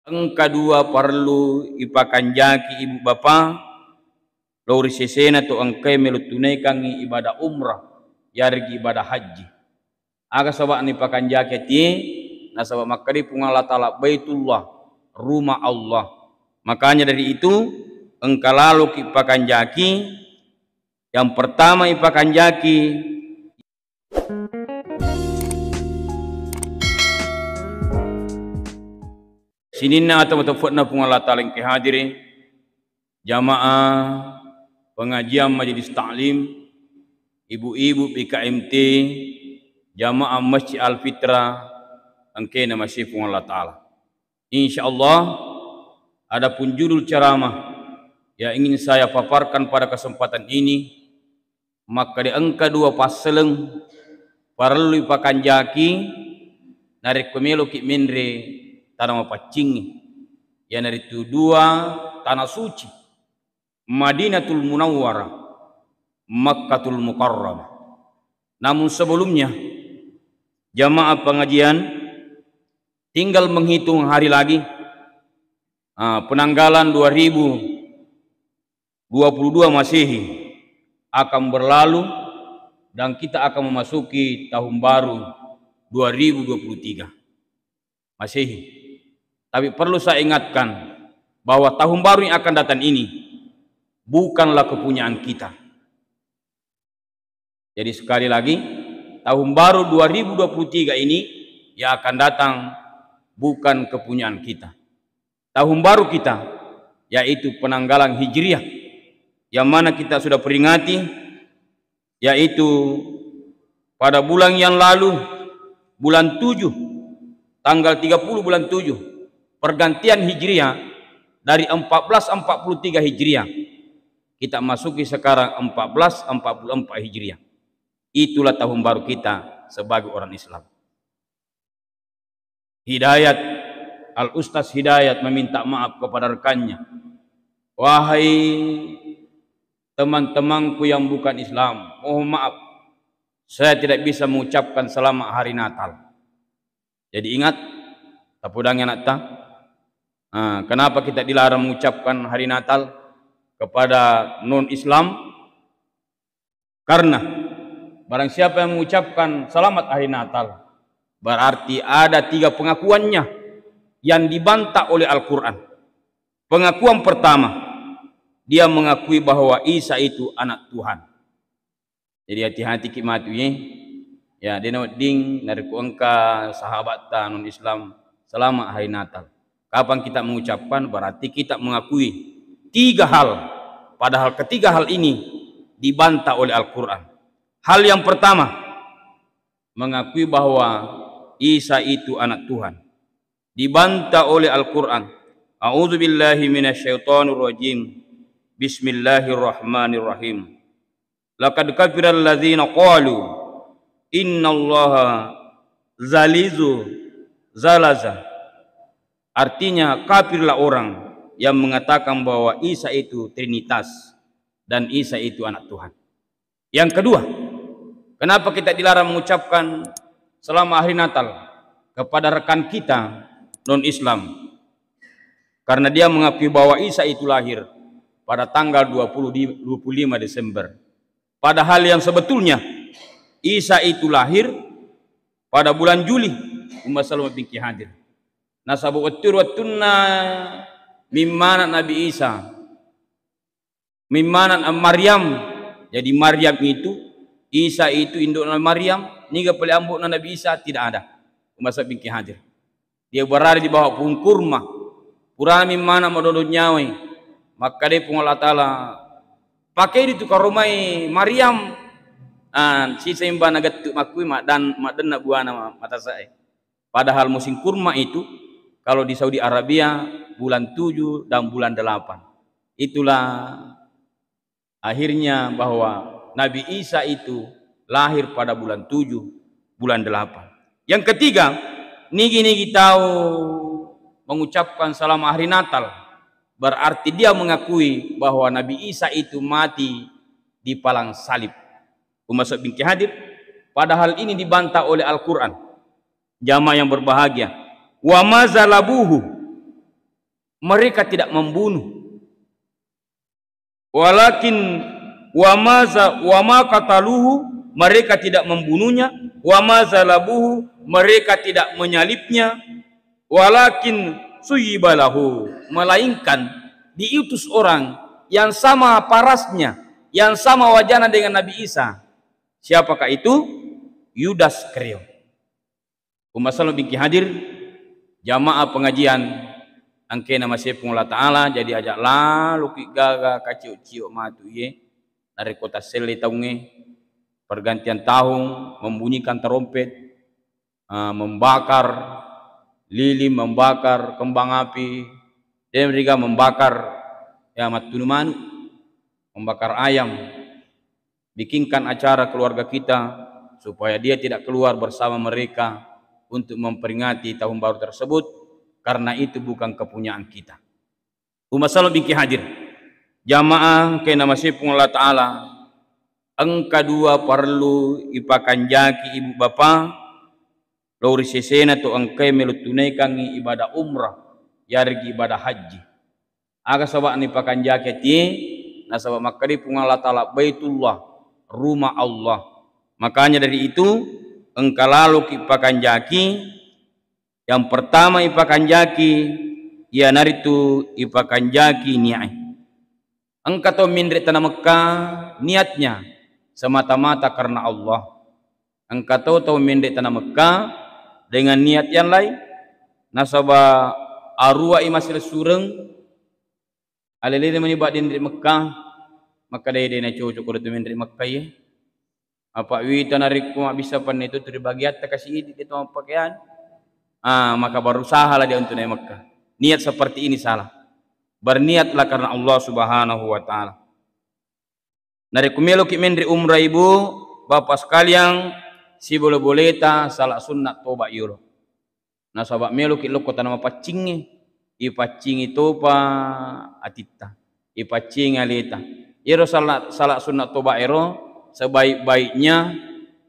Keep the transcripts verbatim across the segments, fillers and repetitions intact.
Engka dua parellu ipakanjaki ibu bapa lao ri sesena to engkae melo tunaikangngi ibadah umrah, yaregi ibadah hajji. Aga saba'na ipakanjaki atie? Nasaba makkeda Puang Allah Ta'ala, Baitullah, rumah Allah. Makanya dari itu, engka laloki ipakanjaki. Yang pertama ipakanjaki, sininna atau teppe'na Puang Allah Ta'ala engke hadire, jamaah pengajian majelis taklim, ibu-ibu P K M T, jamaah Masjid Al Fitrah, engkena masih Puang Allah Ta'ala. Insya Allah, adapun judul ceramah yang ingin saya paparkan pada kesempatan ini, makkeda engka dua passeleng parellu ipakanjaki narekko meloki menre tana mapaccingngi, iyanaritu dua tana suci, Madinatul Munawwarah, Makkatul Mukarramah. Namun sebelumnya, jamaah pengajian, tinggal menghitung hari lagi, ah, penanggalan dua ribu dua puluh dua Masehi akan berlalu dan kita akan memasuki tahun baru dua ribu dua puluh tiga Masehi. Tapi perlu saya ingatkan bahwa tahun baru yang akan datang ini bukanlah kepunyaan kita. Jadi sekali lagi, tahun baru dua ribu dua puluh tiga ini yang akan datang bukan kepunyaan kita. Tahun baru kita, yaitu penanggalan Hijriah, yang mana kita sudah peringati, yaitu pada bulan yang lalu, bulan tujuh, tanggal tiga puluh bulan tujuh, pergantian Hijriah dari empat belas empat puluh tiga Hijriah. Kita masuki sekarang empat belas empat puluh empat Hijriah. Itulah tahun baru kita sebagai orang Islam. Hidayat, Al Ustaz Hidayat meminta maaf kepada rekannya. Wahai teman-temanku yang bukan Islam, mohon maaf, saya tidak bisa mengucapkan selamat hari Natal. Jadi ingat, tapodangi anatta. Ah, kenapa kita dilarang mengucapkan hari Natal kepada non-Islam? Karena barang siapa yang mengucapkan selamat hari Natal, berarti ada tiga pengakuannya yang dibantah oleh Al-Quran. Pengakuan pertama, dia mengakui bahwa Isa itu anak Tuhan. Jadi hati-hati ki matu ye. Ya, dena wedding narekko engka sahabatta non Islam selamat hari Natal. Kapan kita mengucapkan, berarti kita mengakui tiga hal. Padahal ketiga hal ini dibantah oleh Al-Quran. Hal yang pertama, mengakui bahwa Isa itu anak Tuhan. Dibantah oleh Al-Quran. A'udzubillahi minasyaitonirrajim. Bismillahirrahmanirrahim. Laqad kafiral ladzina qalu innallaha zalizu zalaza. Artinya, kafirlah orang yang mengatakan bahwa Isa itu Trinitas dan Isa itu anak Tuhan. Yang kedua, kenapa kita dilarang mengucapkan selamat hari Natal kepada rekan kita non-Islam? Karena dia mengakui bahwa Isa itu lahir pada tanggal dua puluh di, dua puluh lima Desember. Padahal yang sebetulnya Isa itu lahir pada bulan Juli, Umma Salma bingki hadir. Nasaba wettu, wettunna mimmana Nabi Isa, mimmana Maryam. Jadi Maryam itu, Isa itu indukna Maryam, niga pale ambo'na Nabi Isa? Tidak ada. Umma Salma bingki hadir. Dia berada di bawah pohon kurma. Purana mimmana madodong nyawai. Makkadai Puang Allah Ta'ala, pakedi tu karomai Maryam. Ah, sisa imba nagettu makkui maddan-, maddenna buana ma-, matasae. Padahal musim kurma itu kalau di Saudi Arabia bulan tujuh dan bulan delapan. Itulah akhirnya bahwa Nabi Isa itu lahir pada bulan tujuh, bulan delapan. Yang ketiga, nigi-nigi tahu mengucapkan selamat hari Natal, berarti dia mengakui bahwa Nabi Isa itu mati di palang salib. Umma Salma bingki hadir, padahal ini dibantah oleh Al-Quran. Jamaah yang berbahagia, wa ma salabuhu, mereka tidak membunuh. Walakin wa ma za-, wa ma qataluhu, mereka tidak membunuhnya, wa ma salabuhu, mereka tidak menyalibnya, walakin suyyiba lahu, melainkan diutus orang yang sama parasnya, yang sama wajahnya dengan Nabi Isa. Siapakah itu? Yudas Keriot. Umma sallo bingki hadir, jamaah pengajian, engkae namasei Puang Allah Ta'ala, jadi aja' laloki gaga kacio-cio matu iye, narekko tassellei taungnge, pergantian tahun, membunyikan tarompet, eh, membakar lilin, membakar kembang api, dan juga membakar, ya, mattunu manu, membakar ayam. Bikinkan acara keluarga kita supaya dia tidak keluar bersama mereka untuk memperingati tahun baru tersebut, karena itu bukan kepunyaan kita. Umma sallo bingki hadir. Jamaah engkae namasei Puang Allah Ta'ala, engka dua parellu ipakanjaki ibu bapa, lao ri sesena to engkae melo tunaikangngi ibadah umrah, yareggi ibadah haji. Aga saba'na ipakanjaki atie? Nasaba' makkeda Puang Allah Ta'ala, Baitullah, rumah Allah. Makanya dari itu, engka laloki ipakanjaki, yang pertama ipakanjaki, iyanaritu ipakanjaki niat. Engka tau menre' tana Mekka, niatnya semata-mata karena Allah. Engka to tau menre' tana Mekka dengan niat yang lain, nasaba' aruwa'i massilessureng, alelena mani ba' denre' Mekka, makkeda de' nacocok ko tu menre' Mekka iye. Apa' wita narekko mabbissa penne tu, tu ri bagiatta kasi' idi' de' to mappakean. Ah, maka berusahalah dia untuk naik Mekka. Niat seperti ini salah. Berniatlah karena Allah Subhanahu wa Ta'ala. Narekko meloki menre' umrah, ibu, bapak sekalian, sibole-boleta sala' sunna' toba' yolo. Nasaba' meloki lokko tana mapaccingnge, ipaccingi topa atitta, ipaccingi aleta. Iyaro sala', sala' sunna' toba' ero sebaik-baiknya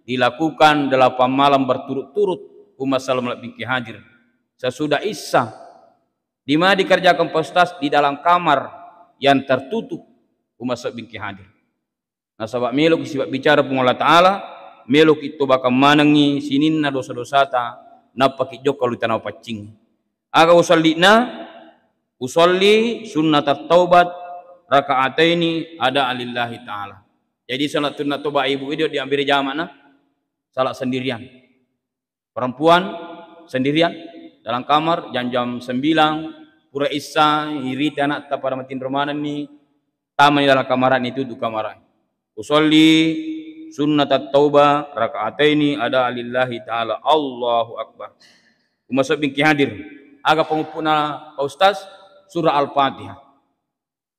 dilakukan delapan malam berturut-turut, umma sallo bingki hadir. Sesudah Isya, di mana dikerjakan, Pak Ustaz? Di dalam kamar yang tertutup, umma sallo bingki hadir. Nasaba' meloki sipabbicara Puang Allah Ta'ala, meloki tobakang manengngi sininna dosa-dosata, nappaki jokka lao ri tana mapaccingnge. Aga usalli'na? Usalli sunnatat taubat raka'ataini adaan lillahi ta'ala. Jadi, sala' sunna' toba', ibu, idio diabbere jama'na, sala' sendirian. Perempuan sendirian dalam kamar, jam-jam sembilan, pura Isya, irita ana'ta pada matinro manenni, tamani dalam kamara'ni, tutu kamara'e. Usolli sunnatat tauba raka'ataini ada lillahi ta'ala. Allahu Akbar. Umma sallo bingki hadir. Aga panguppu'na, Pak Ustaz? Surah Al-Fatihah.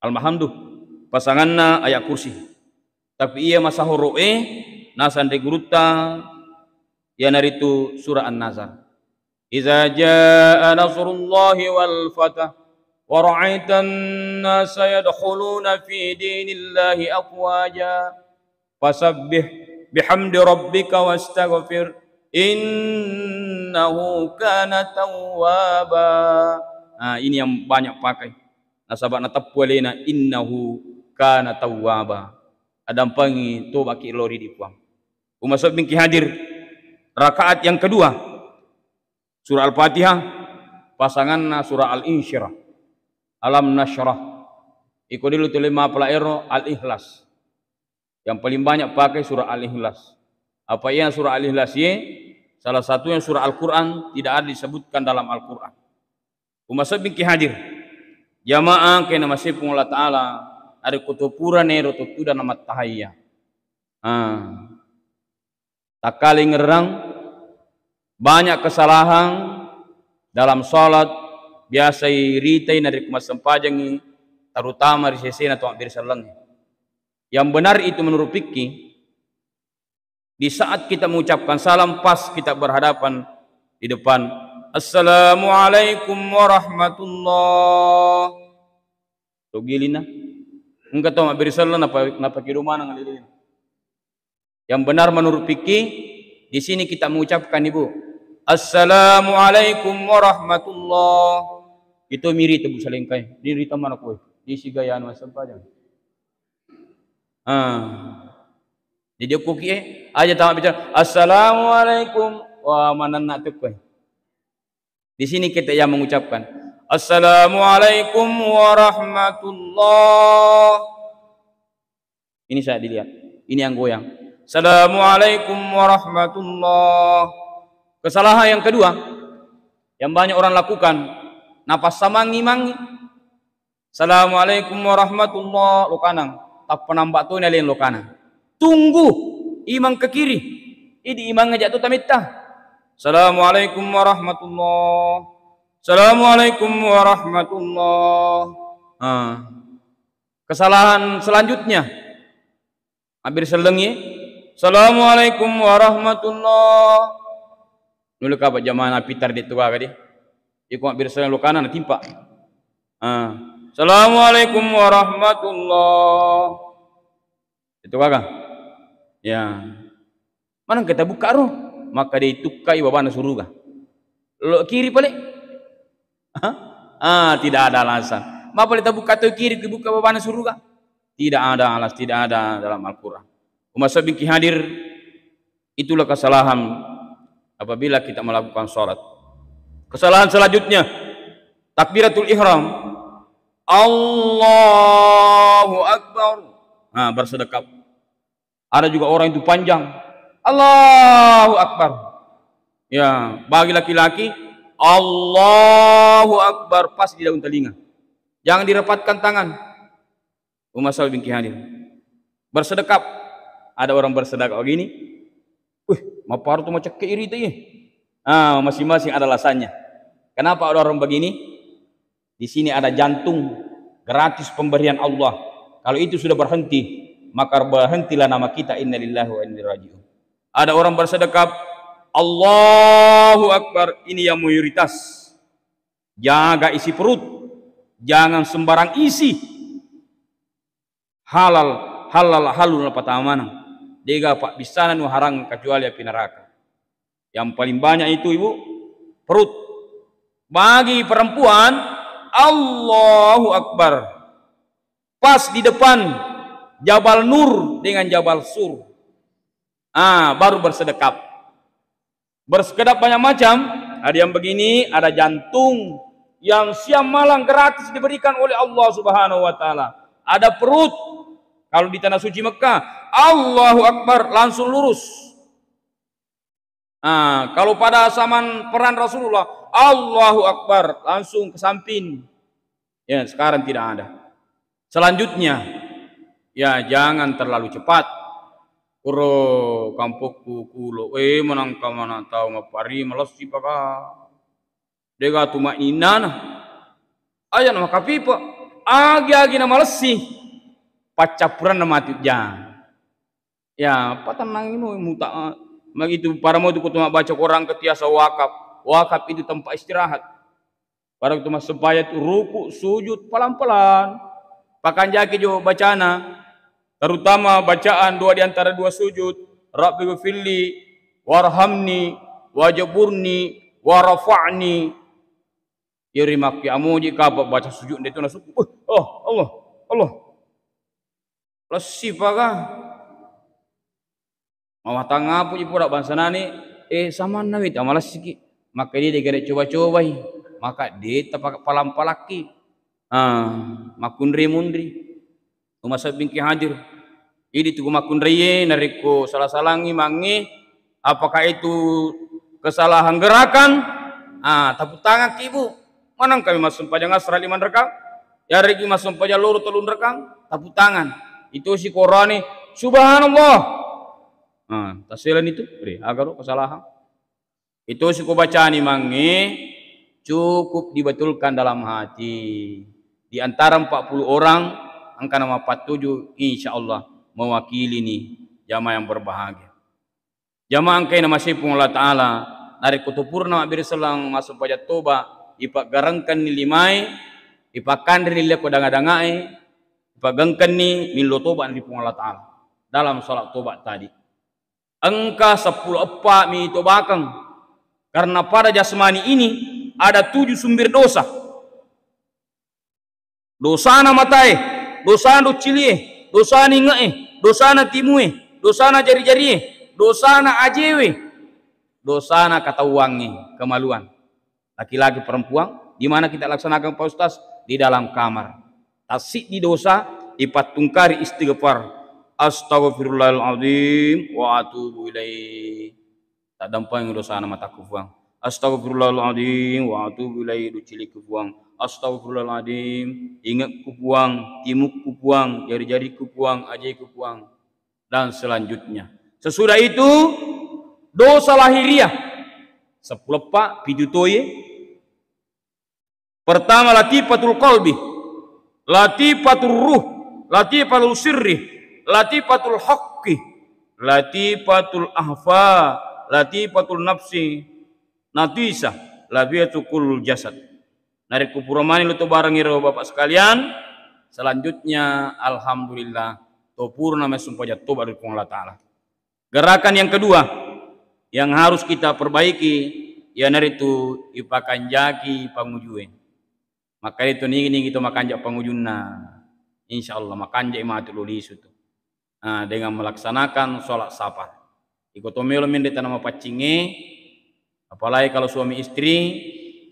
Alhamdulillah, pasanganna ayat kursi. Tapi iya masahoro'e, naseng ri gurutta, iyanaritu surah An-Nazr. Iza jaa nasrullahi wal fath, wa ra'aitan nasa yadkhuluna fi dinillahi afwaja. Fasabbih bihamdi rabbika wastaghfir, innahu kana tawwaba. Nah, ini yang banyak pakai. Nasaba' nateppu alena, innahu kana tawwaba. Adampangi tobaki lao ri idi' Puang. Umma sallo bingki hadir. Rakaat yang kedua, surah Al-Fatihah, pasanganna surah Al-Insyirah. Alam Nasyrah. Iko dilu tuli mapala ero Al-Ikhlas. Yang paling banyak pakai surah Al-Ikhlas. Apa iya surah Al-Ikhlas ye? Salah satunya surah Al-Quran, tidak ada disebutkan dalam Al-Quran. Umma sallo bingki hadir. Jamaah engkae namasei Puang Allah Ta'ala, narekko to purana ero to tudang namattahaiya. Ah. Takkale ngerrang, banyak kesalahan dalam salat biasa iritai narekko massempajangngi, terutama ri sesena to mabbere sellengnge. Yang benar itu menurut fikih, di saat kita mengucapkan salam, pas kita berhadapan di depan, "Assalamualaikum warahmatullah." Togilina. Engka to mabbere selleng napa-, napakido maneng alilina. Yang benar menurut fikih, di sini kita mengucapkan, Ibu, "Assalamualaikum warahmatullah." Itu miri tebu salengkai. Diri tamana kowe. Di siga yanu sempajang. Ah. Jadi okko ki, eh, aja tama bicara, "Assalamualaikum." Wah, manenna tu kowe. Di sini kita yang mengucapkan, "Assalamualaikum warahmatullah." Ini saya dilihat. Ini yang goyang. "Assalamualaikum warahmatullah." Kesalahan yang kedua yang banyak orang lakukan, napassamangi mangi. "Assalamualaikum warahmatullah," lokanang. Tappa nambak toni aleng lokanang. Tunggu, imang ke kiri. Idi imang aja tu tametta. "Assalamualaikum warahmatullah. Assalamualaikum warahmatullah." Ah. Kesalahan selanjutnya, mabbere sellengngi, "Assalamualaikum warahmatullah." Nulu kapa jamaah napitar di tu gaga di. Iko mabbere selleng lokana natimpa. Ah. "Assalamualaikum warahmatullah." Itu gaga. Ya. Mana kita buka ro? Maka ditukkai babana suruga. Lo kiri pale. Hah? Ah, tidak ada alasan. Ma pale tabuka to kiri, kibuka babana suruga? Tidak ada alas, tidak ada dalam Al-Quran. Umat saudara yang hadir, itulah kesalahan apabila kita melakukan sholat. Kesalahan selanjutnya, takbiratul ihram. "Allahu Akbar." Nah, bersedekap. Ada juga orang itu panjang. "Allahu Akbar." Ya, bagi laki-laki, "Allahu Akbar," pas di daun telinga. Jangan dirapatkan tangan. Umat saudara yang hadir. Bersedekap. Ada orang bersedekap begini. Wih, maparu tu macekke irita ye. Ah, masing-masing ada alasannya. Kenapa ada orang begini? Di sini ada jantung, gratis pemberian Allah. Kalau itu sudah berhenti, maka berhentilah nama kita innalillahi wa inna ilaihi raji'un. Ada orang bersedekap, "Allahu Akbar," ini yang mayoritas. Jaga isi perut, jangan sembarang isi. Halal, halal, halal napatamaneng. Dega pabbissana nu harang kecuali api neraka. Yang paling banyak itu, Ibu, perut. Bagi perempuan, Allahu Akbar. Pas di depan Jabal Nur dengan Jabal Sur. Ah, baru bersedekap. Bersedekap banyak macam. Ada yang begini, ada jantung yang siang malam gratis diberikan oleh Allah Subhanahu wa Ta'ala. Ada perut, kalau di tanah suci Mekah, Allahu Akbar, langsung lurus. Ah, kalau pada zaman peran Rasulullah, Allahu Akbar, langsung ke samping. Ya, sekarang tidak ada. Selanjutnya, ya, jangan terlalu cepat. Kuro kampokku kulo, eh, menangka mana tau mapari malessi paka. Dega tu maininnana. Aja na makapipa. Agi-agi na malessi. Paccappuranna matu jang. Ya, patennangi mu, muta-, magitu para mau tu kutuma baca Quran ketiasa wakaf. Wakaf itu tempat istirahat. Para tu massempajang tu ruku, sujud, pelan-pelan. Pakanjaki jo bacana, terutama bacaan dua di antara dua sujud, "Rabbi ghfirli, warhamni, wajburni, warfa'ni." Iyari makki amuji kapa baca sujud de tu nasuku. "Uh, oh, Allah, Allah." Lessi paga. Mawatang apuji pura bangsa nani, eh, samanna wita malessiki. Maka dia degare coba-cobai. Maka dia tapa-, palang-palakki. Ah, makunri munri. Umasebbingki hadir. Idi tu makkunraiye narekko sala-salangi mangnge, apakah itu kesalahan gerakan? Ah, tepuk tangan ki, Bu. Manang kami massempajang asra lima rekang, yaregi massempajang loro tellung rekang, tepuk tangan. Itu si Qurani, subhanallah. Ah, taselan itu, re, agaro kesalahan. Itu si kubacani mangnge, cukup dibetulkan dalam hati. Di antara empat puluh orang, engka na mappattuju, insya Allah, mewakili ni jamaah yang berbahagia. Jamaah engkae namasei Puang Allah Ta'ala, narekko tupurna mabbere sellang massempajang toba, ipaggarengkenni limae, ipakkanreni leko danga-dangae, ipagengkenni millo toba ri Puang Allah Ta'ala dalam salat toba tadi. Engka seppulo eppa mi tobakeng. Karena pada jasmani ini ada tujuh sumber dosa. Dosana matae, dosana duccilie, dosana inge'e, dosana timue, dosana jari-jarie, dosana ajewe, dosana katauangnge, kemaluan. Laki-laki, perempuan, di mana kita laksanakan, Pak Ustaz? Di dalam kamar. Tassiddi dosa, ipattungkari istighfar. Astaghfirullahaladzim wa atubu ilaih. Taddampengi dosana matakku, Puang. Astaghfirullahaladzim wa atubu ilaih, duccilikku, Puang. Astaghfirullahaladzim, ingekku, Puang, timukku, Puang, jari-jariku, Puang, ajeku, Puang, dan selanjutnya. Sesudah itu, dosa lahiriah. Seppuleppa, pitu toye. Pertama, latifatul qalbi, latifatul ruh, latifatul sirri, latifatul haqqi, latifatul ahfa, latifatul nafsi, natisa, latifatul jasad. Narekko pura mani lo to bareng iro, Bapak sekalian, selanjutnya, alhamdulillah, to purana mai sumpajang toba ri Puang Allah Ta'ala. Gerakan yang kedua yang harus kita perbaiki, iyanaritu ipakanjaki pangujue. Makkeda tu nigi-nigi to makanja pangujunna, insya Allah makanja matu lo lisu tu. Nah, dengan melaksanakan sholat safar. Iko to melo menre tana mapaccinge, apalagi kalau suami istri,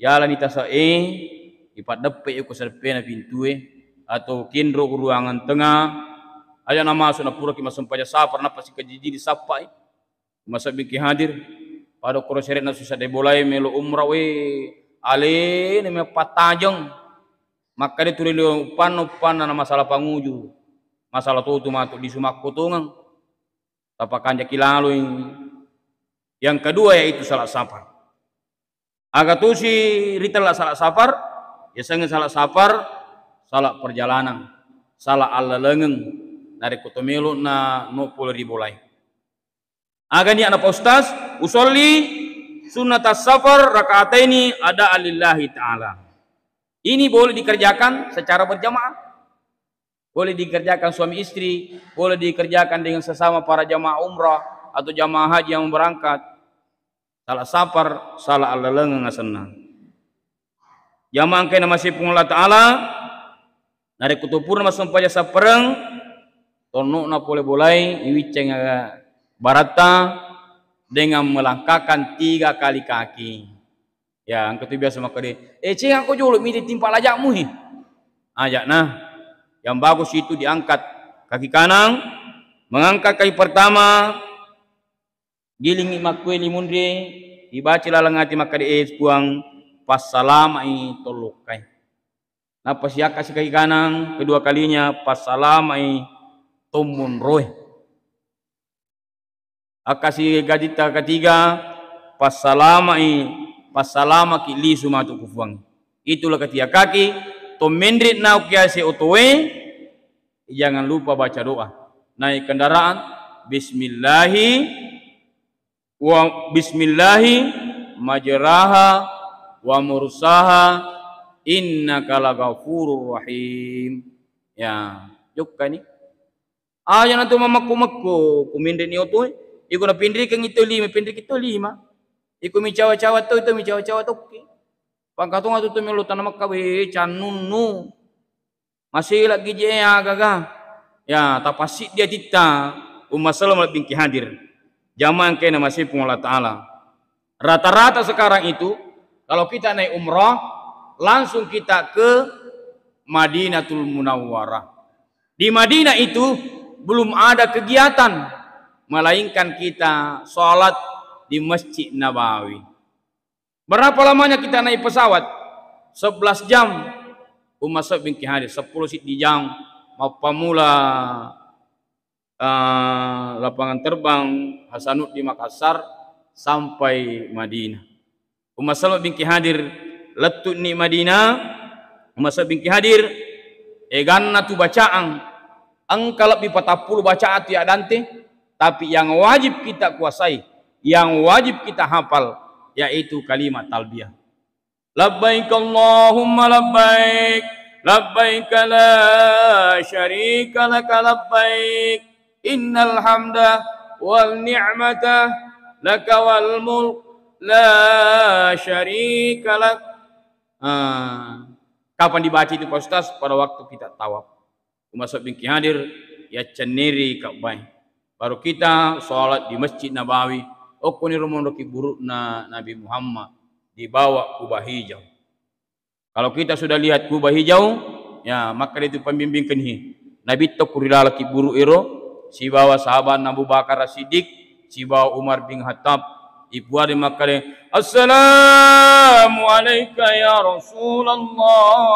yalani tase'e, ipaddeppe ko sereppena pintue, atau kinro ruangan tengah, aja namasu napuraki massempajang safar, nappa sikajiji-jiji sappai. Masebbingki hadir, pada koro sere'na susa de bolai melo umrah, we, alena meppatajeng. Makkeda tu ri uppanna, uppanna na masalah panguju, masalah totu matu lisu makkotongeng. Tapakanjaki laloi. Yang kedua yaitu salat safar. Aga tosi ritella salat safar, yasengnge salat safar, salat perjalanan, salat allalengeng, narekko to melo na no pole ri bolai. Aga niatna, Pak Ustaz? Usolli sunnatas safar rakaataini adaan lillahi ta'ala. Ini boleh dikerjakan secara berjamaah. Boleh dikerjakan suami istri, boleh dikerjakan dengan sesama para jamaah umrah atau jamaah haji yang berangkat. Salat safar, salat allalengeng asenna. Jamaah engkae namasei Puang Allah Ta'ala, narekko to purana massempajang sappareng, tonno'na pole bolai, iwicceng aga baratta dengan melangkahkan tiga kali kaki. Ya, engka tu biasa makkeda, "Eh, cengakko jolo midi timpa lajakmu, he." Ajakna, yang bagus itu diangkat kaki kanan, mengangkat kaki pertama, gilingi makkue limunri, ibaca laleng ati makkeda, "Eh, Puang, passalamai tollokkai." Nappa siakkasi kaki kanan, kedua kalinya, passalamai tommonroe. Akkasi gajitta ketiga, passalamai, passalamaki lisu matu ku Puang. Itulah ketiga kaki, to menre na ukiase otoe, jangan lupa baca doa. Naik kendaraan, bismillahi wa bismillahi majraha wa mursaha innaka laghafurur rahim. Ya, jokka ni. Aja na tu mamekko-mekko, ku menre ni otoe. Iko na pinrikeng itu lima, pinrikeng itu lima. Iko mi cawa-cawa to, itu mi cawa-cawa tokki. Pangkatonga tu tu melo tanah Mekka, we, cannunnu. Masih lagi je ya gaga. Ya, tapassiddi atitta, umma selleng lebbi engki hadir. Jamaah engkae namasei Puang Allah Ta'ala. Rata-rata sekarang itu, kalau kita naik umrah, langsung kita ke Madinatul Munawwarah. Di Madinah itu belum ada kegiatan, melainkan kita sholat di Masjid Nabawi. Berapa lamanya kita naik pesawat? Sebelas jam. Umma sebbingki hadir, seppulo siddi jam. Mappamula eh, lapangan terbang Hasanuddin Makassar sampai Madinah. Umma sebbingki hadir, lettu'ni Madinah, umma sebbingki hadir, eganna tu bacaan, engka lebbi patappulu bacaan tu ya Dante, tapi yang wajib kita kuasai, yang wajib kita hafal, yaitu kalimat talbiyah. Labbaik Allahumma labbaik, labbaik la syarika laka labbaik, innal hamda wal ni'mata laka wal mulk, la syarika lak. Ah. Kapan dibaca itu, Pak Ustaz? Pada waktu kita tawaf. Umma sobbingki hadir, yaccenniri Ka'bah. Baru kita sholat di Masjid Nabawi, okkoniro monroki buru'na Nabi Muhammad, dibawa Kuba Hijau. Kalau kita sudah lihat Kuba Hijau, ya, maka itu pembimbing kenhi. Nabi tokko ri laleng kibburu ero, sibawa sahabat Abu Bakar As-Siddiq, sibawa Umar bin Khattab, ipuade makkade, "Assalamu alaika ya Rasulullah.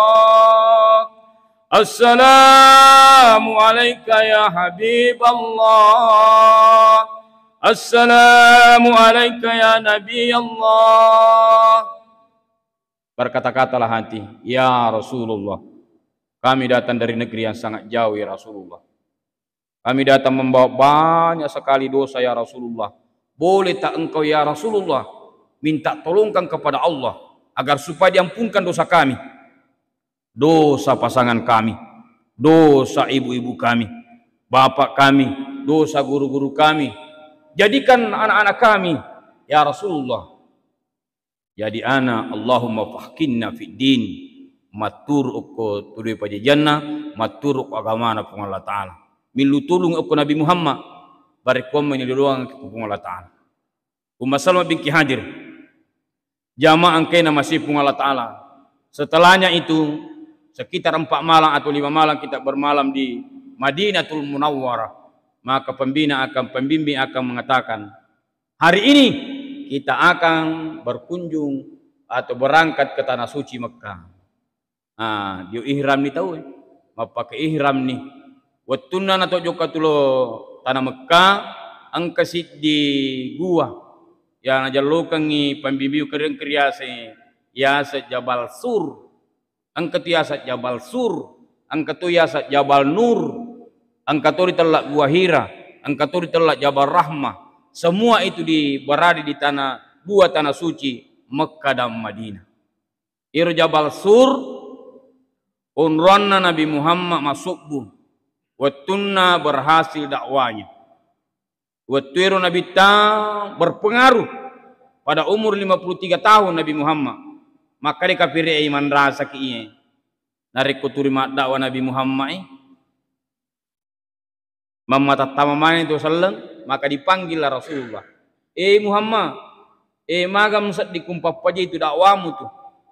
Assalamu alaika ya Habiballah. Assalamu alaika ya Nabi Allah." Berkata-katalah hati, "Ya Rasulullah, kami datang dari negeri yang sangat jauh, ya Rasulullah. Kami datang membawa banyak sekali dosa, ya Rasulullah. Boleh tak engkau, ya Rasulullah, minta tolongkan kepada Allah agar supaya diampunkan dosa kami, dosa pasangan kami, dosa ibu-ibu kami, bapak kami, dosa guru-guru kami. Jadikan anak-anak kami, ya Rasulullah, jadi ana, Allahumma faqihna fid din." Matturu okko tudui pajajianna, matturu okko agamana Puang Allah Ta'ala. Millu tulung okko Nabi Muhammad, barekkuammenni lolongeng okko Puang Allah Ta'ala. Umma Salma binti Hadir, jamaah engkae namasei Puang Allah Ta'ala. Setelahnya itu, sekitar empat malam atau lima malam kita bermalam di Madinatul Munawwarah, maka pembina akan, pembimbing akan mengatakan, "Hari ini kita akan berkunjung atau berangkat ke Tanah Suci Mekah." Ah, dio ihram ni tau, eh. Mappake ihram ni. Wettunna natojokka tulo Tanah Mekah, engka siddi gua yang najallokengngi pembimbing kering kriase, yase Jabal Sur. Engka tu yaseng Jabal Sur, engka tu yaseng Jabal Nur, engka to ritella Gua Hira, engka to ritella Jabal Rahmah. Semua itu di, berada di tanah, dua tanah suci, Mekah dan Madinah. Iro Jabal Sur, onroanna Nabi Muhammad masubbu, wettunna berhasil dakwanya. Wettuero Nabitta berpengaruh pada umur lima puluh tiga tahun Nabi Muhammad. Makkeda kapire e, manrasaki iye. Narekko tuli maddakwa Nabi Muhammad e, mammatattama maneng to selleng, maka dipanggillah Rasulullah. "Eh Muhammad, eh maga musedding kumpappajai tu dakwamu tu?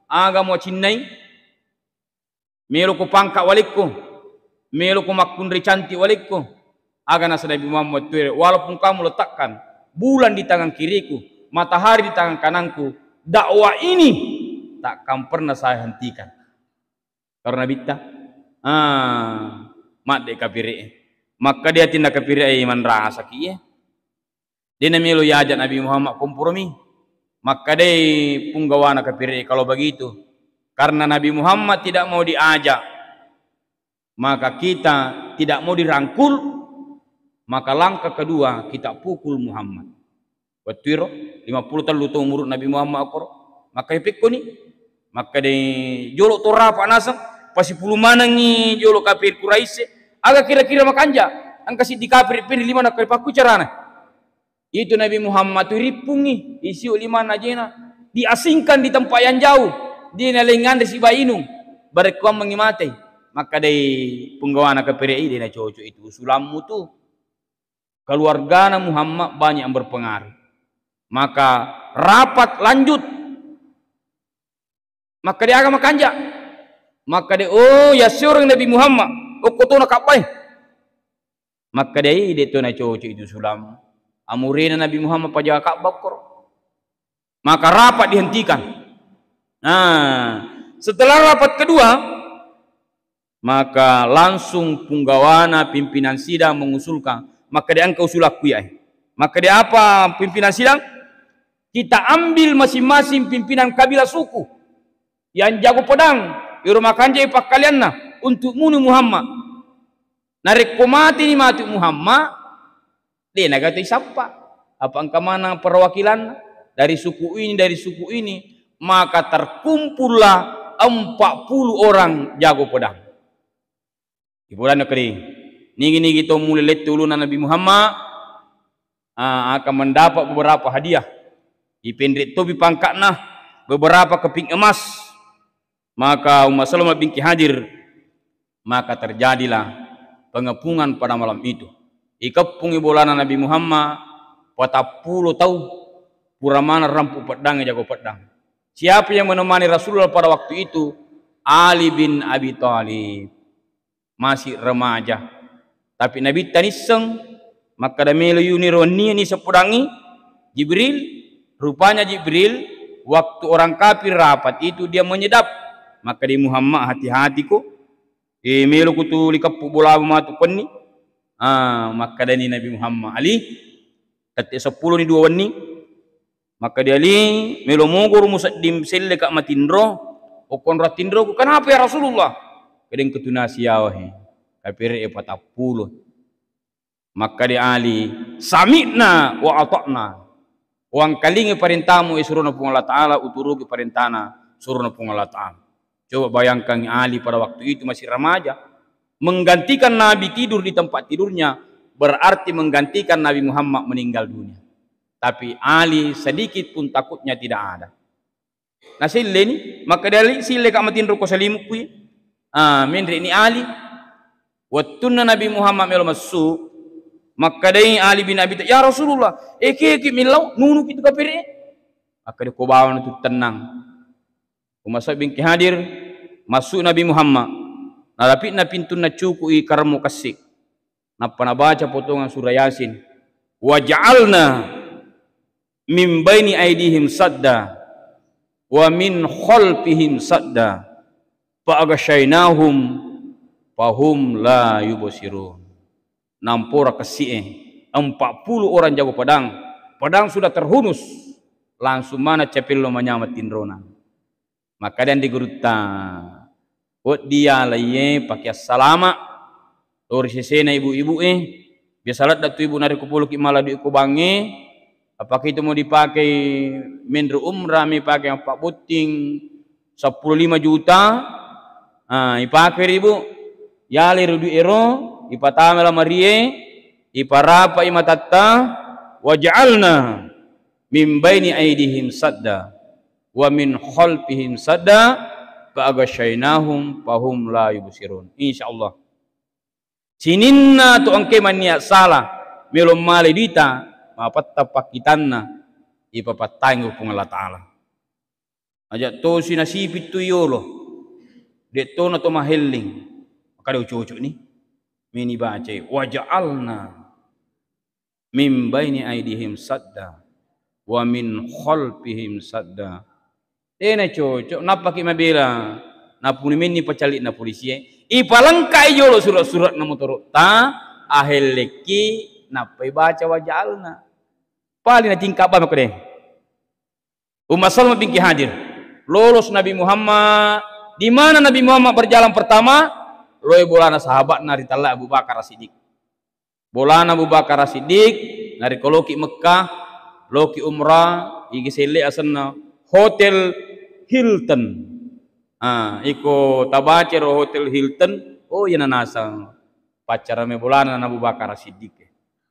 Aga muacinnai?" Meloko pangka walekko, meloko makkunrai cantik walekko. Aga naseng Nabi Muhammad wettuero, "Walaupun kamu letakkan bulan di tangan kiriku, matahari di tangan kananku, dakwah ini takkan pernah saya hentikan." Karena bitta, ah, madde kapire e. Makkeda atinna kapire e, manrasaki iye. De namelo yaja Nabi Muhammad kompromi. Makkedai punggawana kapire e, "Kalau begitu, karena Nabi Muhammad tidak mau diajak, maka kita tidak mau dirangkul, maka langkah kedua kita pukul Muhammad." Wettuero lima puluh tellu taung umuru Nabi Muhammad akkoro. Makkedai, "Pekkoni?" Makkedai, "Jolo to rapa naseng, pasipulu manengngi jolo kapir Quraisy. Aga kira-kira makanja? Engka siddi kapir pinri lima nakkeda pakku carana." Itu Nabi Muhammad tu rippungngi, isiu limanna ajena, diasingkan di tempat yang jauh, de naleng anre sibawa inung, barekkuammengngi mate. Makkedai punggawana kapire e, "De nacocok itu usulammu tu. Keluargana Muhammad banyak yang berpengaruh." Maka rapat lanjut. Makkeda, "Aga makanja?" Makkeda, "Oh, yassureng Nabi Muhammad okko tona Ka'bah e." Makkeda, "Ih, de to nacocok itu usulammu. Amurena Nabi Muhammad pajaga Ka'bah koro." Maka rapat dihentikan. Nah, setelah rapat kedua, maka langsung punggawana pimpinan sidang mengusulkan, makkeda, "Engka usulakku iyae." Makkeda, "Apa pimpinan sidang?" "Kita ambil masing-masing pimpinan kabilah suku yang jago pedang, iro makanjai pakkalianna untuk munu Muhammad. Narekko mateni matu Muhammad, de nagato isappa. Apa engka maneng perwakilanna dari suku ini, dari suku ini, maka terkumpullah empat puluh orang jago pedang." Iburanna kedi, nigi-nigi to mulle lettu ulunna Nabi Muhammad, ah, akan mendapat beberapa hadiah. Ipenre topi pangkatna, beberapa keping emas. Maka Umma Salamah binti Hadir, maka terjadilah pengepungan pada malam itu. Ikeppungi bolana Nabi Muhammad patappulo tau, pura maneng rampu peddangnge, jago peddang. Siapa yang menemani Rasulullah pada waktu itu? Ali bin Abi Thalib. Masih remaja. Tapi Nabitta nisseng, makkeda, "Melo yuniro wennie ni seppodangngi?" Jibril. Rupanya Jibril, waktu orang kafir rapat itu, dia menyedap. Makkeda, "Muhammad, hati-hati ko. Eh, melo kutu likeppu bolamu matu konni." Ah, makkedani Nabi Muhammad, "Ali, tette seppulo ni dua wenni." Makkeda Ali, "Melo mogoro musedding selleka matinro, okkonro tinroku." "Kenapa ya Rasulullah?" "Kedeng ketunasi yawa he, kapere e patappulo." Makkeda Ali, "Sami'na wa ata'na." Uangkalingi parentamu, e surona Puang Allah Ta'ala, uturuki parentana surona Puang Allah Ta'ala. Coba bayangkan, Ali pada waktu itu masih remaja, menggantikan Nabi tidur di tempat tidurnya, berarti menggantikan Nabi Muhammad meninggal dunia. Tapi Ali sedikit pun takutnya tidak ada. Naselleni, makkeda Ali, "Silleka matinro ko salimukku." Ah, menreni Ali. Wettunna Nabi Muhammad melo massu, makkedai Ali bin Abi Thalib, "Ya Rasulullah, eke-eke millau, nunuki tu kapere." Makkeda, "Ko bawang tu tennang." Umma Salamah binti Hadir, massu Nabi Muhammad. Nalapi'na pintunna cuku'i karemmu kessing. Nappa nabaca potongan surah Yasin, "Wa ja'alna min baini aidihim sadda, wa min khalfihim sadda, fa aghsyainahum, fahum la yubsirun." Nampora kessi'e, empat puluh orang jago pedang. Pedang sudah terhunus, langsung mana capello manyameng tinrona. Makkeda di gurutta, "Wedding yalaiye pake assalama, to ri sesena ibu-ibu e. Biasa ladda tu ibu narekko poloki mala dui ko bangnge, apakagi tu mau dipakai menro umrah, mi pake mappabbotting seppulo lima juta, ah, ipake ri ibu, yalai ro dui ero, ipatama lamarie, iparapai matatta, waja'alna min baini aidihim sadda, wa min khalfihim sadda, fa aghsyainahum fahum la yubsirun." Insyaallah. Sininna tu engke mannia sala, melo male duita, mapetta pakkitanna, ipapattangi Puang Allah Ta'ala. Aja tosi nasipi tu yolo, de tona to mahelling, makkeda ucocok ni, meni bacai, "Waja'alna min baini aidihim sadda, wa min khalfihim sadda." Tena cocok, nappaki mabela, napuni menni pacallikna polisie, ipalengkai jolo surat-suratna motoro'ta, ahellekki, nappai baca waja'alna. Paling natingka ba makkeda. Umma Salamah binti Hadir. Lolos Nabi Muhammad. Di mana Nabi Muhammad berjalan pertama? Loi bolana sahabatna ritella Abu Bakar As-Siddiq. Bolana Abu Bakar As-Siddiq, narekko loki Mekkah, loki umrah, igi selle asenna Hotel Hilton. Ah, iko tabaca ro Hotel Hilton, oh, iyana naseng paccarame bolana Abu Bakar As-Siddiq.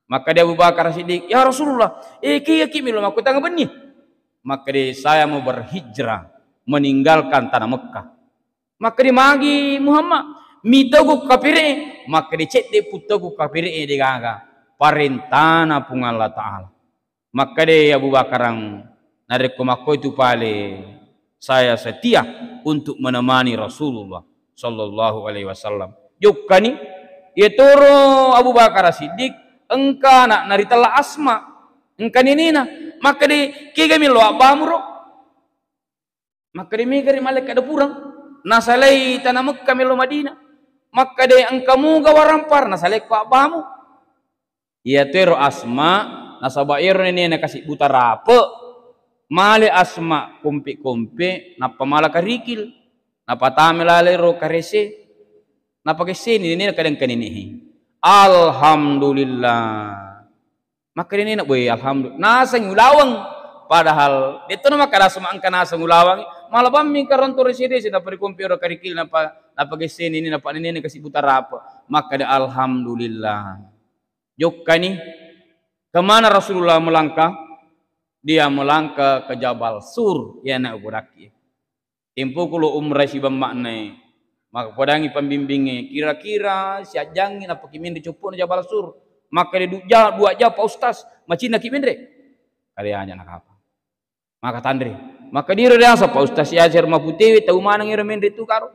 Makkeda Abu Bakar As-Siddiq, "Ya Rasulullah, eh, kiyaki melo makkutang benni?" Makkeda, "Saya mau berhijrah, meninggalkan tanah Mekkah." Makkeda, "Magi Muhammad, mitegu kapere?" Makkeda, "Cedde puttegu kapere e degaga, parentana Puang Allah Ta'ala." Makkeda Abu Bakarang, "Narekko makkoitu pale, saya setia untuk menemani Rasulullah sallallahu alaihi wasallam." Jokkani, yatoro Abu Bakar Siddiq engka ana'na ritella Asma, engka nenena. Makkeda, "Kega melo abbamu ro?" Makkeda, "Mega ri malekka dapureng, nasalai tana Mekka melo Madinah." Makkeda, "Engka muga warampara nasalai ko abbamu." Iyatu ero Asma, nasaba ero nenena kasi buta rape, male Asma kompe-kompe, nappa mala karikil, napatama laleng ro karese, napakesseni nenena kadang kanenehe. Alhamdulillah. Makkeda nenena, "Boe, alhamdulillah." Naseng ulaweng. Padahal detto na makkeda Asma engka naseng ulaweng. Mala bammi karonto rese-rese, naparikompe ro karikil, napa, napakesseni nenena, napa nenena kasi buta rape. Makkeda, "Alhamdulillah." Jokkani, kemana Rasulullah melangkah? Dia melangkah ke Jabal Sur, iyana ubudakki. Tempoku lo umrah sibawa emma'na e, maka podangi pambimbingnge, kira-kira siajjangngi nappaki menre coppo'na Jabal Sur. Makkeda, "Dua ja-, dua jam, Pak Ustaz, macinnaki menre?" Kade aja nakapa. Maka tanre. Maka diro riaseng, Pak Ustaz, siaseng maputewe, tau maneng ero menre tu karo.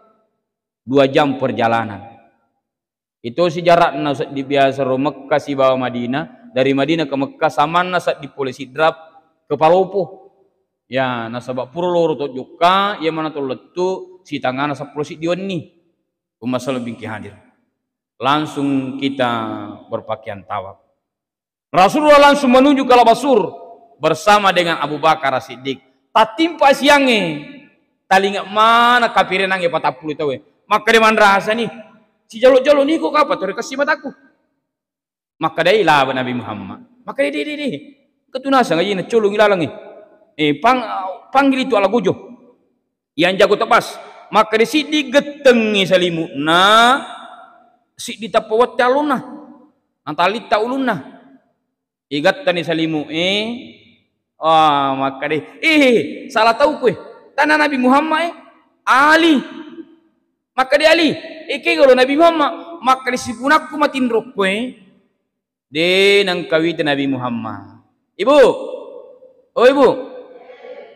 Dua jam perjalanan. Itosi jarakna seddi biasa ro Mekka sibawa Madinah, dari Madinah ke Mekka samanna seddi pole sidrap ke Palopo. Ya, nasaba pura loro to jokka, iya mana to lettu sitangana seppulo siddi wenni. Umma salebingki hadir. Langsung kita berpakaian tawaf. Rasulullah langsung menuju ke Labasur bersama dengan Abu Bakar As-Siddiq. Tattimpa siangnge, talinga mana kapirenangnge patappulu tauwe. Makkeda manrasani, "Sijalo-jalo niko kapa tore kessi mataku." Makkedai laba Nabi Muhammad. Makkeda, "De, de, de. Ketunasang aja nacolongi lalangnge. Eh, pang-, panggil itu ala gojo." Yang jago tebas. Makkeda siddi gettengngi salimu'na, siddi tappa wette alonna. Natalitta ulunna. Igattani salimu'e. Wah, makkeda, "Eh, salah tau kowe. Tana Nabi Muhammad, eh. Ali." Makkeda Ali, "Eh, kegalo Nabi Muhammad?" Makkeda, "Sipunakku matinro kowe." De nengkawita Nabi Muhammad. Ibu. Oh, Ibu.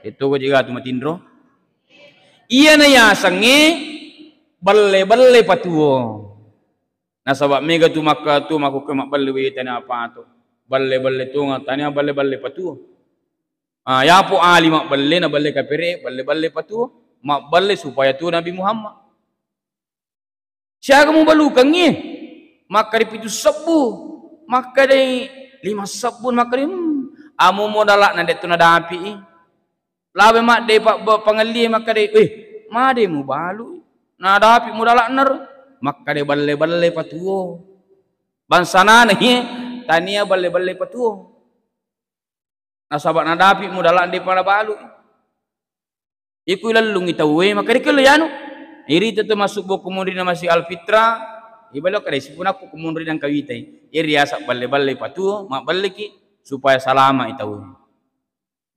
Itu ko jiga tu matinro. Iyana yasengnge belle-belle patuo. Nasaba mega tu makka tu makkukke mabbelle wetana apa tu. Belle-belle tu tania belle-belle patuo. Ah, yapo Ali mabbelle na belle kapere, belle-belle patuo. Mabbelle supaya tu Nabi Muhammad. Siaga mubalukengngi? Makkeda pitu sebbu, makkeda lima sebbu, makkeda, hmm, amo modala'na de' tu nadapi'i. Labe madde pa-, ba-, pangellie makkeda, "Eh, made mubalu? Nadapi modala'na ro." Makkeda, "Balle-balle patuo." Bangsanana, eh, tania balle-balle patuo. Nasaba nadapi modala'na de' pa nabalu. Iku ilellungi tauwe, makkeda kello yanu. Irita tu masubbu kumunrina Masjid Al Fitra, ibalo kada sipunakku kumunrina engka witai. Iri yaseng balle-balle patuo, mabballeki supaya salama i tauwe.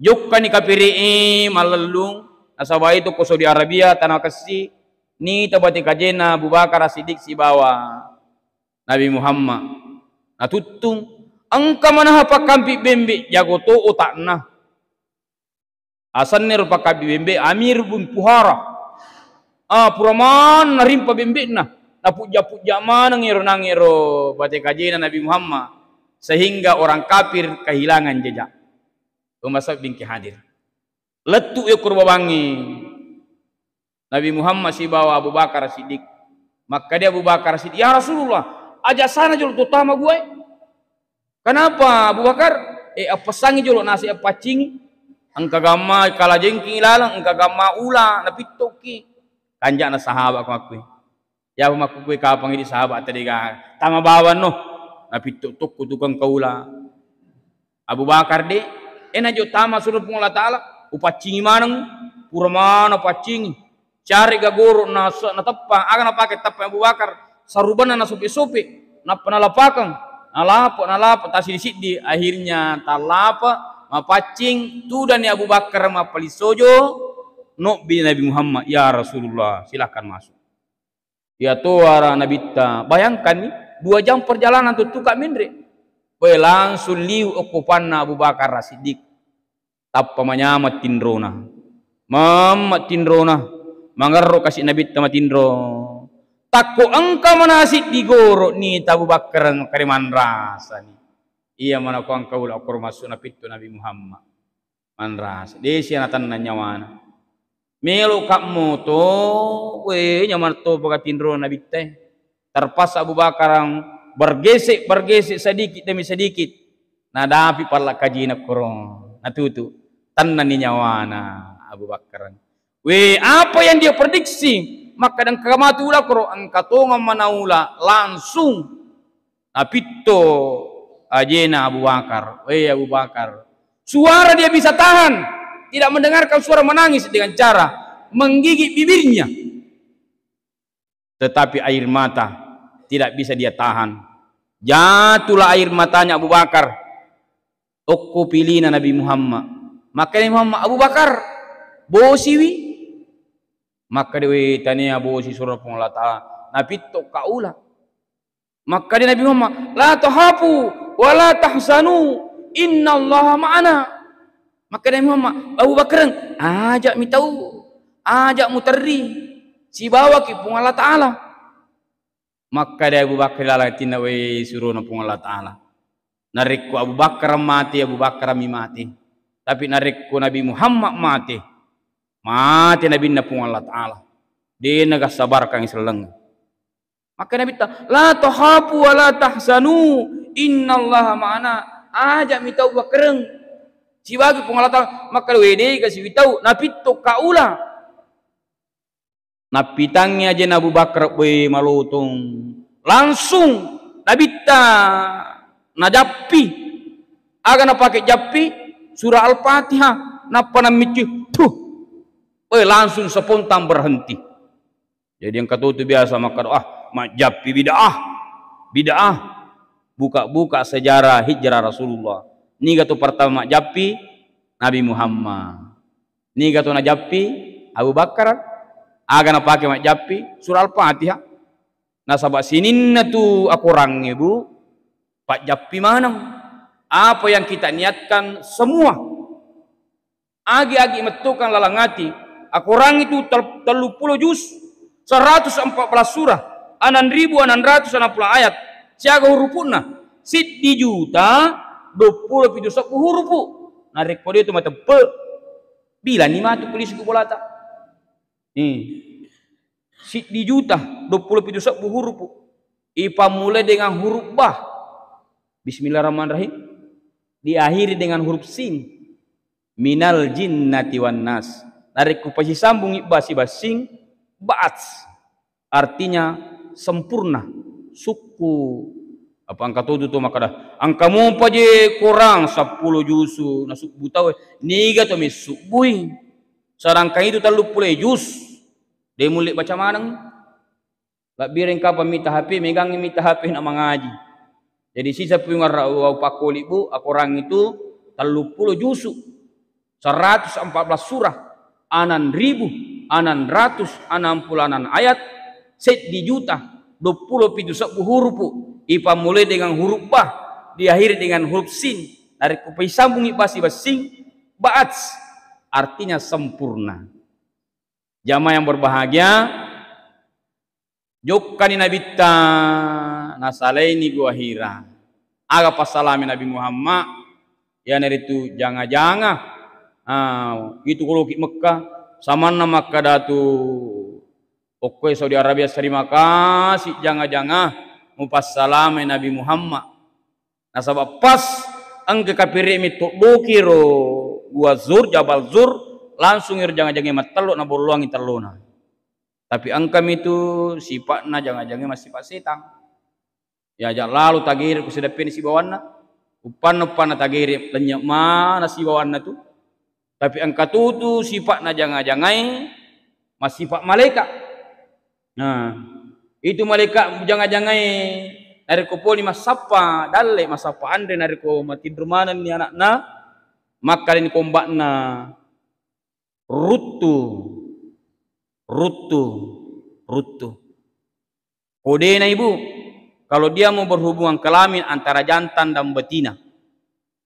Jokkani kapere'e mallellung, nasaba itu ko Saudi Arabia, tana kessi, nita bate kajena Abu Bakar As-Siddiq sibawa Nabi Muhammad. Natuttung, engka manaha pakkampi bembe, jago to otakna. Asenna ero pakabbi bembe Amir bin Fuhara. Ah, pura maneng narimpa bembe'na. Napujja-pujja maneng ero nang ero bate kajena Nabi Muhammad, sehingga orang kafir kehilangan jejak. Umma sabbingki hadir. Lettu yokko ro babangnge Nabi Muhammad sibawa Abu Bakar Siddiq. Makkeda Abu Bakar Siddiq, "Ya Rasulullah, aja sana jolo to tama guae." Kenapa, Abu Bakar? Eh, appessangi jolo nasi appaccingi. Engka gamma kalajengking ilaleng, engka gamma ula napittoki. Kanja'na sahabat ko makkui. Ya makkukui kapang idi sahabat tadi ga tama bawang no. Napitto tokku tukang kaula. Abu Bakar de, eh, najo tama suro Puang Allah Taala, upaccingi maneng, pura mana paccingi. Cari ga goro na-, nateppa, aga napake teppa Abu Bakar, sarubanna nasope-sope, nappa nalapakang, nalapa, nalapa, tassiddi-siddi, akhirnya tallapa, mapaccing, tudani Abu Bakar mappaling sojo, nobbi Nabi Muhammad, "Ya Rasulullah, silahkan masuk." Iya to ara Nabitta, bayangkanni, dua jam perjalanan tuttuka menre. Weh, langsung liu okko panna Abu Bakar As-Siddiq. Tappa manyameng tinrona. Mamma tinrona. Mangerro kasi Nabitta matinro. Takko engka manasi digoro ni ta Abu Bakar kare manrasani. Iya mana ko engka ula okko massu napitto Nabi Muhammad. Manrasa. Desi ana tenna nyawana. Melo ka moto, we, nyaman to paka tinro Nabitta. Terpaksa Abu Bakar bergesek, bergesek sedikit demi sedikit. Nadapi palla kajina koro. Natutu. Tennani nyawana Abu Bakar. We, apa yang dia prediksi? Maka dan kematu ula koro, engka tongang manaula langsung. Napitto ajena Abu Bakar, "Wei Abu Bakar." Suara dia bisa tahan, tidak mendengarkan suara menangis dengan cara menggigit bibirnya. Tetapi air mata tidak bisa dia tahan. Jatuhlah air matanya Abu Bakar. Okko pilina Nabi Muhammad. Makanya Muhammad, "Abu Bakar, bosiwi." Makkeda, "We, tania bosi surona Puang Allah Ta'ala, napitto ka ula." Makkeda Nabi Muhammad, "La tahafu wa la tahzanu, innallaha ma'ana." Makkeda Nabi Muhammad, "Abu Bakar, aja mitau, aja muterri, sibawaki Puang Allah Ta'ala." Makkeda Abu Bakar lalang atinna, "We, surona Puang Allah Ta'ala, narekko Abu Bakar mate, Abu Bakar mi mate. Tapi narekko Nabi Muhammad mate, mate nabinna Puang Allah Ta'ala. De' nagassabarkangngi selleng." Makkeda Nabitta, "La tahafu wa la tahzanu, innallaha ma'ana." Aja mitau, Abu Bakar. Sibawaki Puang Allah Ta'ala. Makkeda, "We, de' ga sibawai tau, napitto ka ula." Nappitangngi ajena Abu Bakar, boe, malotong. Langsung Nabitta najappi. Aga napake jappi? Surah Al-Fatihah. Nappa nammiccu, tuh. Boe, langsung spontan berhenti. Jadi engka to tu biasa makkeda, "Ah, majjappi bid'ah. Bid'ah." Buka-buka sejarah hijrah Rasulullah. Niga to pertama majjappi? Nabi Muhammad. Niga to najappi? Abu Bakar. Aga napake majjappi? Surah Al-Fatihah. Nasaba sininna tu akorangnge, Bu, pajjappi maneng. Apa yang kita niatkan semua. Agi-agi mettokang lalang ati. Akorangnge tu tel-, telluppulo juz, seratus empat belas surah, enam ribu enam ratus enam puluh ayat, siaga hurupu'na? Siddi juta duappulo pitu sebbu hurupu. Narekko de' tu mateppe', bilani matu polisi ku bolata. Nih. Siddi juta duappulo pitu sebbu hurupu. Ipammulai dengan huruf ba. Bismillahirrahmanirrahim. Diakhiri dengan huruf sin. Minal jinnati wan nas. Narekko pasisambungi ba sibawa sin, ba'ats. Artinya sempurna. Sukku. Apa engka to tu makkeda, "Engka mopa je korang seppulo juzu nasubbu tau, niga to messubbui? Sedangkan itu telluppulo juz, de' mulle baca maneng." Labbireng kapang mita H P, megangngi mita H P na mangaji. Jadi sisa puingarra wau pakkoli, Bu, akorang itu telluppulo juzu, seratus empat belas surah, enam ribu enam ratus enam puluh enam ayat, seddi juta duappulo pitu sebbu hurupu, ipammulai dengan huruf ba, diakhiri dengan huruf sin, narekko paisambungi ba sibawa sin, ba'ats, artinya sempurna. Jamaah yang berbahagia, jokkani Nabitta nasalaini Gua Hira. Aga passalami Nabi Muhammad? Iyanaritu janga-janga. Ah, itu ko loki Mekka, samanna makkeda tu okkoe Saudi Arabia, terima kasih janga-janga mupassalamai Nabi Muhammad. Nasaba pas engka kapire metto doki ro Gua Zur, Jabal Zur, langsung iro janga-jangae mattello nabolloangi tellona. Tapi engkami tu sipa'na janga-jangae massipa' setang. Yaja lalo tagere ku sideppena sibawanna. Uppanna-uppanna tagere lennye' mana sibawanna tu. Tapi engka tutu sipa'na janga-jangae massipa' malaeka'. Nah, itu malaeka' janga-jangae narekko poli massappa dalle', massappa anre, narekko matinro manenni ana'na, makkedani komba'na, "Ruttu, ruttu, ruttu." Kodena, Ibu, kalau dia mau berhubungan kelamin antara jantan dan betina.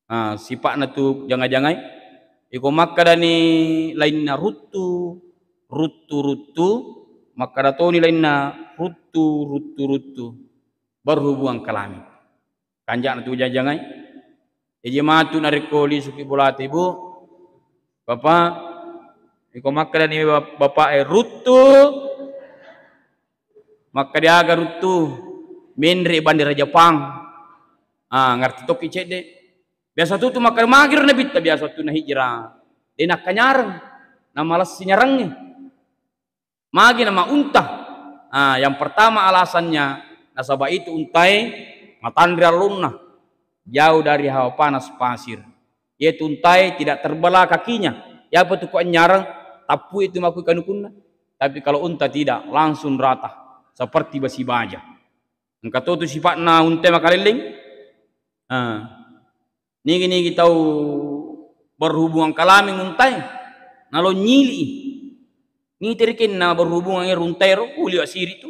Ah, sipa'na tu janga-jangae. Iko makkedani lainna, "Ruttu, ruttu, ruttu." Makkeda toni lainna, "Ruttu, ruttu, ruttu." Berhubungan kelamin. Kanja'na tu janga-jangae. Eje matu narekko lisuki bolata, Ibu, Bapak, iko makkedani bap-, bapa'e, "Ruttu." Makkeda aga ruttu? Menre' bandera Jepang. Ah, ngerti tokki cedde'. Biasa tutu makkeda, magiro Nabitta biasa tu nahijrah. De' nakkanyareng. Namalessi nyarengnge. Magi nama unta? Ah, yang pertama alasannya, nasaba itu untae matanre allonna, jauh dari hawa panas pasir. Yaitu untae tidak terbelah kakinya. Yapa tu ko anyareng, tappui tu makui kanukunna. Tapi kalau unta tidak, langsung rata seperti besi baja. Engka to tu sipa'na untae makalelleng. Ah. Nigi-nigi tau berhubungan kelamin untae, nalo nyili'i. Mitiri kenna berhubungan ero untaero, uliwa siri tu.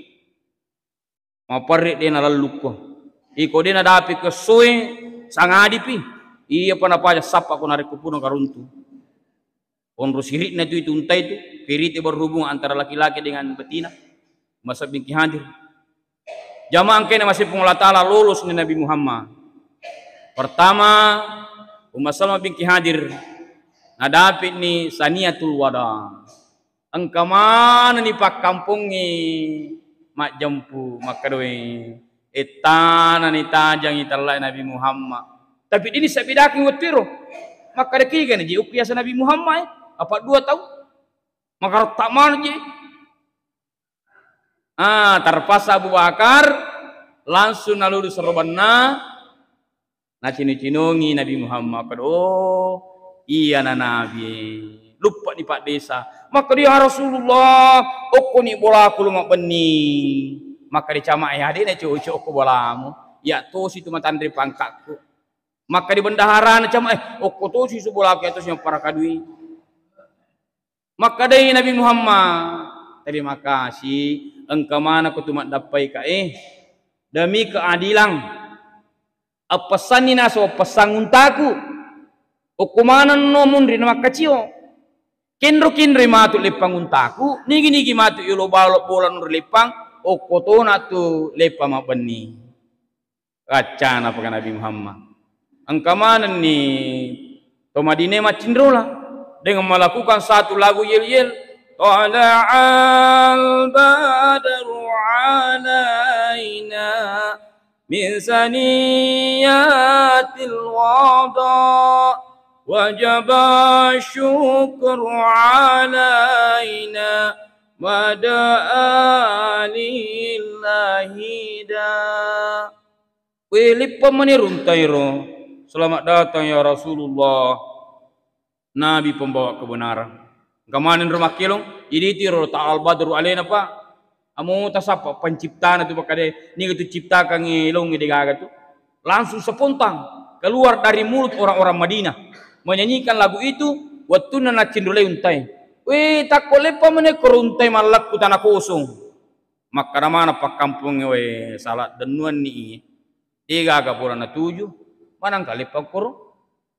Maparri de' nalellukko. Iko de' nadapi ko essoe, sangadipi. Iya pa napaja sappa ko narekko puna karuntu. Onro siri'na tu itu unta itu, pirite berhubungan antara laki-laki dengan betina. Masa bingki hadir. Jamaah engkae namasei Puang Allah Ta'ala, lolos ni Nabi Muhammad. Pertama, Umma Salmah bingki hadir, nadapi ni saniyatul wada. Engka manenni pakkampongnge majjempu, makkedae, ettana ni tajangi tellae Nabi Muhammad. Tapi dini sabidaki wettu ero. Makkeda kigana je ukku yaseng Nabi Muhammad, eh? Apa dua tau? Makaretta maneng je. Ah, terpaksa Abu Bakar langsung nalulu serobanna, nacino-cinongi Nabi Muhammad, makkeda, "Oh, iyana Nabi. Luppa ni Pak Desa." Makkeda, "Ya Rasulullah, okko ni bolaku lo mabbenni." Makkeda, "Cama, eh, adena cocok okko bolamu. Ya tosi tu matanre pangkakku." Makkeda, "Bendaharana, Cama, eh, okko tosi su bolaku ya tosi mapparakadui." Makkedai Nabi Muhammad, "Terima kasih, engka maneng ko tu maddappai ka, eh. Demi keadilan, appessanni naso appessang untaku. Okko manenno munri na makkacio. Kenro-kenroi matu leppang untaku, nigi-nigi matu yolo balo bola nuri leppang, okko tona tu leppang mabbenni." Kaccana paka Nabi Muhammad. Engka manenni to Madinah maccinrola dengan melakukan satu lagu yel-yel. Tala'al badru alaina min saniyatil wada, wajaba syukru alaina, mada'a lillahi da. We, leppang mani runtairo. Selamat datang ya Rasulullah. Nabi pembawa kebenaran. Engka maneng ro makkelong, idi tiro ta'al badru alena, Pak. Amo tasappa penciptana tu, makkeda, niga tu ciptakan elong de gaga tu. Langsung spontan keluar dari mulut orang-orang Madinah menyanyikan lagu itu, wettunna naccinrolai untai. We, takko leppang mani ko runtai mallakku tanah kosong. Makkeda maneng pakkampongnge, "We, sala dennuanni iye. De gaga pura natuju, maneng kale pakkoro."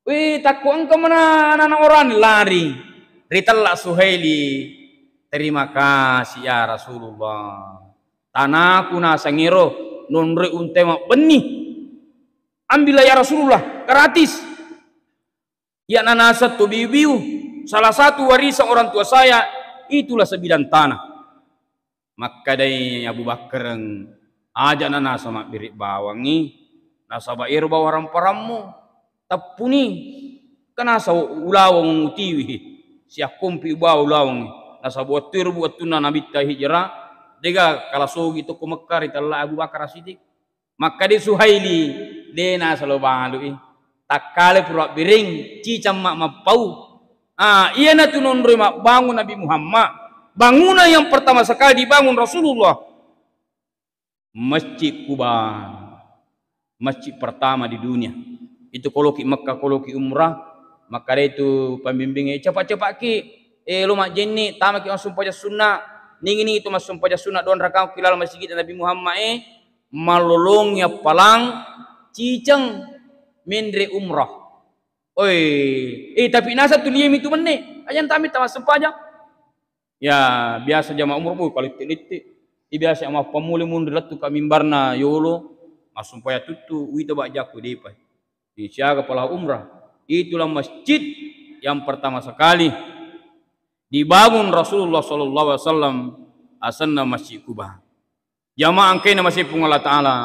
We, takko engka mana anak-anak orang lari. Ritella Suhaili, "Terima kasih ya Rasulullah. Tanaku nasangiro nonroi untai mabbenni. Ambillah ya Rasulullah, gratis." Iya nanaseng to biu-biu, salah satu warisan orang tua saya, itulah sebidang tanah. Makkedai Abu Bakkareng, "Aja nanaseng mabbiri bawangngi, nasaba ero bawang ramparammu, teppuni, kenasa ulaweng utiwi, siakkompi ubawa ulaweng, nasaba wettu ero wettunna nabitta hijrah, dega kala sogi tokko Mekka ritella Abu Bakar Siddiq." Makkeda Suhaili, "De nasalo balui. Takkale pura biring, cicang ma mappau." Ah, iyanatu nonroi mabbangun Nabi Muhammad. Bangunan yang pertama sekali dibangun Rasulullah, Masjid Kuba. Masjid pertama di dunia. Itu koloki Mekah, koloki umrah, makkeda itu pembimbingnya, "Cepat-cepatki, eh, lo majjenni, tamaki massumpajang sunna. Ningi-ningi tu massumpajang sunna dua rakaat ki laleng masjid Nabi Muhammad, eh." Mallolongi appalang ciceng menre umrah. Oi, eh, tapi naseng tu liemi tu menne, ajang tami tama sempajang. Ya, biasa jamaah umrah, boh, kalitte-litte. Iya biasa mappammula munri lettu ka mimbarna yolo, massumpajang tuttu, wita bajjakku depa. Siaga pala umrah. Itulah masjid yang pertama sekali dibangun Rasulullah sallallahu alaihi wasallam, asenna Masjid Kuba. Jamaah engkae namasei Puang Allah Ta'ala,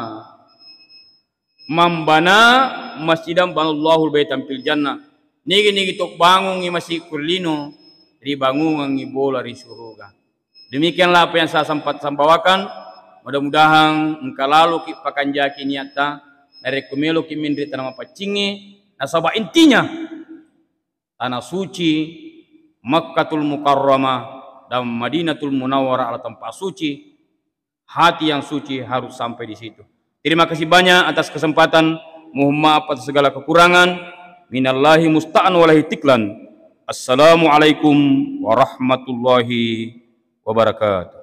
"Man bana masjidan banallahu baitan fil jannah." Nigi-nigi to bangungngi masjid ku ri lino, ribangungengngi bola ri suruga. Demikianlah apa yang saya sempat saya bawakan. Mudah-mudahan engka laloki pakanjaki niatta, narekko meloki menre tana mapaccingnge, nasaba intinya tanah suci Makkatul Mukarramah dan Madinatul Munawwarah adalah tempat suci. Hati yang suci harus sampai di situ. Terima kasih banyak atas kesempatan. Mohon maaf atas segala kekurangan. Minallahi musta'an walahi tiklan. Assalamualaikum warahmatullahi wabarakatuh.